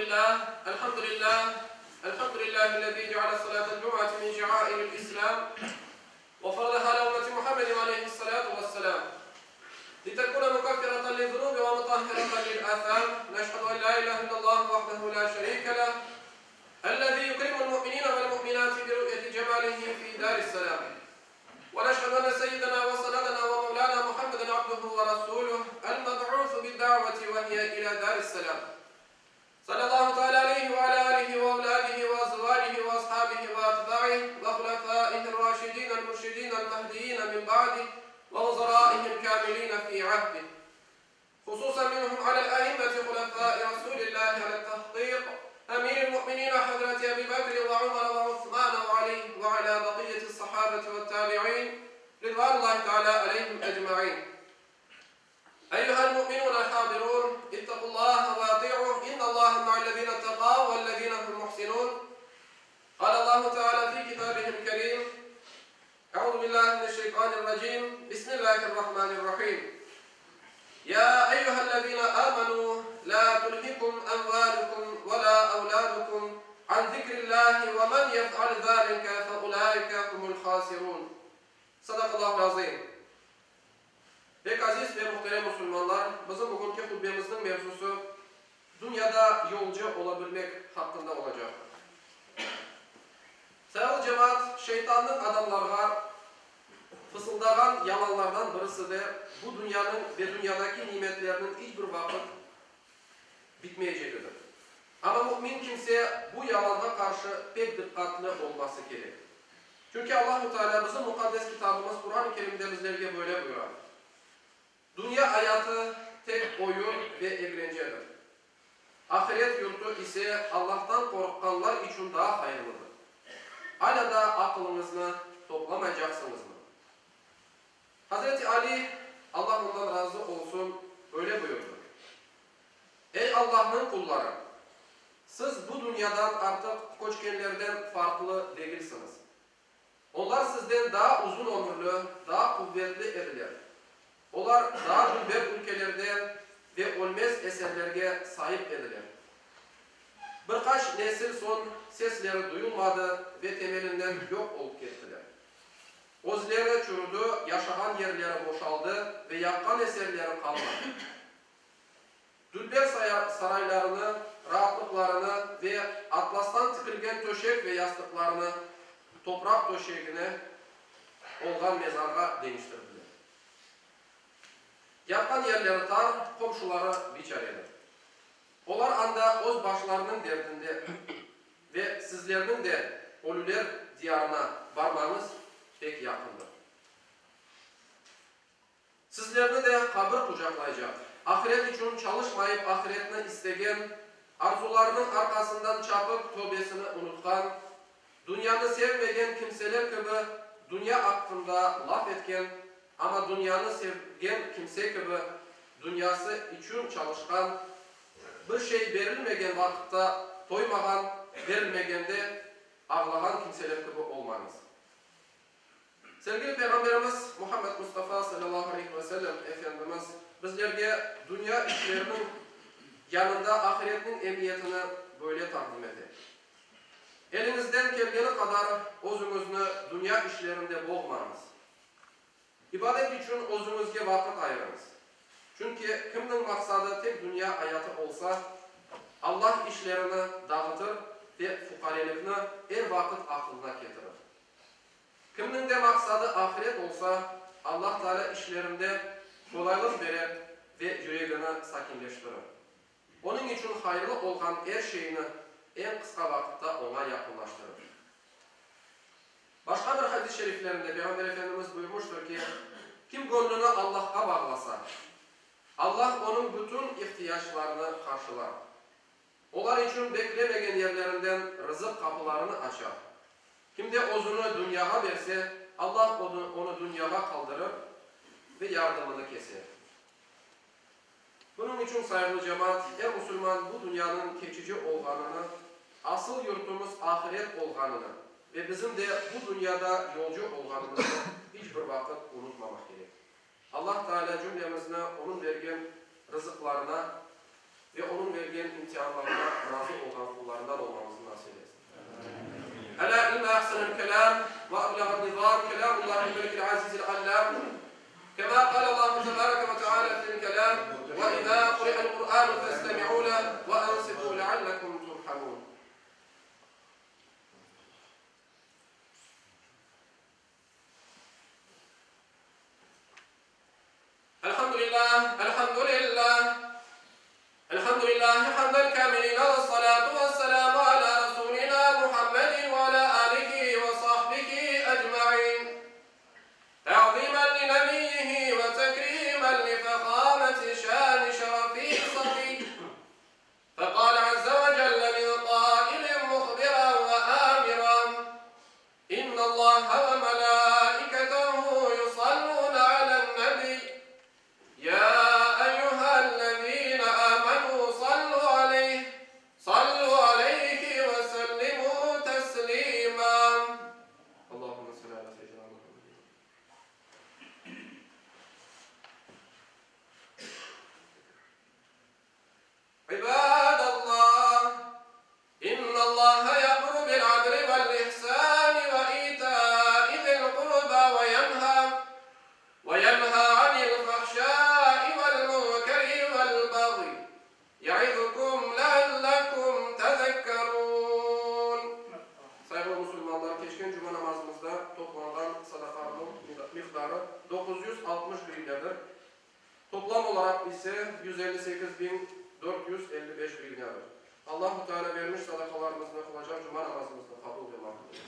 لله الحمد لله الحمد لله الذي جعل صلاة الجمعة من شعائر الإسلام وفرضها على أمة محمد عليه الصلاة والسلام لتكون مكفرة للذنوب ومطهرة للآثام نشهد أن لا إله إلا الله وحده لا شريك له الذي يكرم المؤمنين والمؤمنات برؤية جماله في دار السلام ونشهد أن سيدنا وسندنا ومولانا محمدا عبده ورسوله المبعوث بالدعوة وهي إلى دار السلام صلى الله تعالى عليه وعلى آله وأولاده وأزواجه وأصحابه وأتباعه وخلفائه الراشدين المرشدين المهديين من بعده ووزرائه الكاملين في عهده خصوصا منهم على الأئمة خلفاء رسول الله على التحقيق أمير المؤمنين حضرة أبي بكر وعمر وعثمان وعلي وعلى بقية الصحابة والتابعين رضوان الله تعالى عليهم أجمعين أيها المؤمنون الحاضرون اتقوا الله وأطيعوه إن الله مع الذين اتقوا والذين هم محسنون قال الله تعالى في كتابه الكريم أعوذ بالله من الشيطان الرجيم بسم الله الرحمن الرحيم يا أيها الذين آمنوا لا تلهكم أموالكم ولا أولادكم عن ذكر الله ومن يفعل ذلك فأولئك هم الخاسرون صدق الله العظيم Pek aziz ve muhterem musulmanlar, bizim bugünki hutbemizniñ mevzusı dünyada yolcu ola bilmek haqqında olacaqtır. Sayğılı cemaat, şeytannıñ adamlarğa fısıldağan yalanlardan birisi de bu dünyanıñ ve dünyadaki nimetlerniñ iç bir vaqıt bitmeycegidir. Amma mümin kimse bu yalanğa qarşı pek diqqatlı olması kerek. Çünki Allahu Teala bizim muqaddes kitabımız Quran-ı Kerimde bizlerge böyle buyura, Dünya ayatı tek oyun ve eglencedir. Ahiret yurtu ise Allahtan qorqqanlar içün daa hayırlıdır. Alâ da aqılıñıznı toplamaycaqsıñızmı? Hazreti Ali, Allah ondan razı olsun, böyle buyurdı, Ey Allahnıñ qulları! Siz bu dünyadan artıq köçkenlerden farqlı degilsiñiz. Olar sizden daa uzun ömürli, daa quvetli ediler. Olar daa dülber ülkelerde ve ölmez eserlerge saip ediler. Bir qaç nesil soñ sesleri duyulmadı ve temelinden yoq olıp kettiler. Özleri çürüdi, yaşağan yerleri boşaldı ve yapqan eserleri qalmadı. Dülber saraylarını, raatlıqlarını ve atlastan tikilgen töşek ve yastıqlarını topraq töşegine olğan mezarğa deñiştirdiler. Yatqan yerleri tar, qomşuları biçaredir. Olar anda öz başlarınıñ derdinde ve sizlerniñ de ölüler diyarına barmañız pek yaqındır. Sizlerni de qabir qucaqlaycaq. Ahiret içün çalışmayıp ahiretni istegen, arzularınıñ arqasından çapıp tövbesini unutqan, dünyanı sevmegen kimseler kibi dünya aqqında laf etken, amma dünyanı sevgen kimse kibi dünyası içün çalışqan, bir şey berilmegen vaqıtta toymağan, berilmegende ağlağan kimseler kibi olmañız. Sevgili Peyğamberimiz Muhammed Mustafa salâllahu aleyhi ve sellem Efendimiz bizlerge dünya işleriniñ yanında ahiretniñ emiyetini böyle taqdim ete, Eliñizden kelgeni qadar özüñizni dünya işlerinde boğmañız. İbadet içün özüñizge vaqıt ayırıñız. Çünki kimniñ maqsadı tek dünya ayatı olsa, Allah işlerini dağıtır ve fuqarelikni er vaqıt aqlına ketirir. Kimniñ de maqsadı ahiret olsa, Allah Teala işlerinde qolaylıq berer ve yüregini sakinleştirir. Onıñ içün hayırlı olğan er şeyni eñ qısqa vaqıtta oña yaqınlaştırır. Başqa bir hadis şeriflerinde Peyğamber Efendimiz buyurmıştır ki, Kim gönlüni Allahqa bağlasa, Allah onıñ bütün ihtiyaclarını qarşılar. Olar içün beklemegen yerlerinden rızıq qapılarını açar. Kim de özüni dünyağa berse, Allah onı dünyağa qaldırır ve yardımını keser. Bunıñ içün, sayğılı cemaat, er musulman bu dünyanıñ keçici olğanını, asıl yurtumız ahiret olğanını ve bizim de bu dünyada yolcu olğanımıznı iç bir vaqıt unutmamaq kerek. Allah Teala cümlemizni Onıñ bergen rızıqlarına. Ve Onıñ bergen imtianlarına razı olğan qullarından olmamıznı nasip etsin. Elâ inne ahsenel kelâm ve ebleğen nizâm kelâmullâhil melikil azizil allâm, kemâ kâlellâhu tebâreke ve teâlâ fil kelâm, ve izâ kuri'el Kur'ânu festemi'û leh ve ansitû leallekum turhamûn. Elhamdülillah, elhamdülillah, elhamdülillahi hamden kâmilîne vessalâtu vesselâmu alâ Rasûlinâ Muhammedin ve alâ âlihi ve sahbihi ecmaîn. Te'zîmen li nebiyyihi ve tekrîmen li fehâmeti şâni şerefi safî. Fekâle azze ve celle min kâilin muhbiran ve âmiran, İnnallâhe ve melâiketehu yusallûne alen-nebiy, yâ eyyühellezîne âmenû sallû aleyh, sallû aleyhi ve sellimû teslîmâ. Allahümme salli alâ seyyidinâ Muhammedin. İbâdallah, İnnallâhe ye'muru bil-adli vel-ihsâni ve itâi zil-qurbâ ve yenhâ ve yenhâ anil-fahşâi vel-munkeri vel-bagyi ye'izukum leallekum tezekkerûn. Sayğılı musulmanlar, keçken cuma namazımızda toplanğan sadaqanıñ miqdarı 960 grivnâdır. Toplam olaraq ise 158455 grivnâdır. Allahu Teala bermiş sadaqalarımıznı, qılacaq cuma namazımıznı qabul ve maqbul etsin.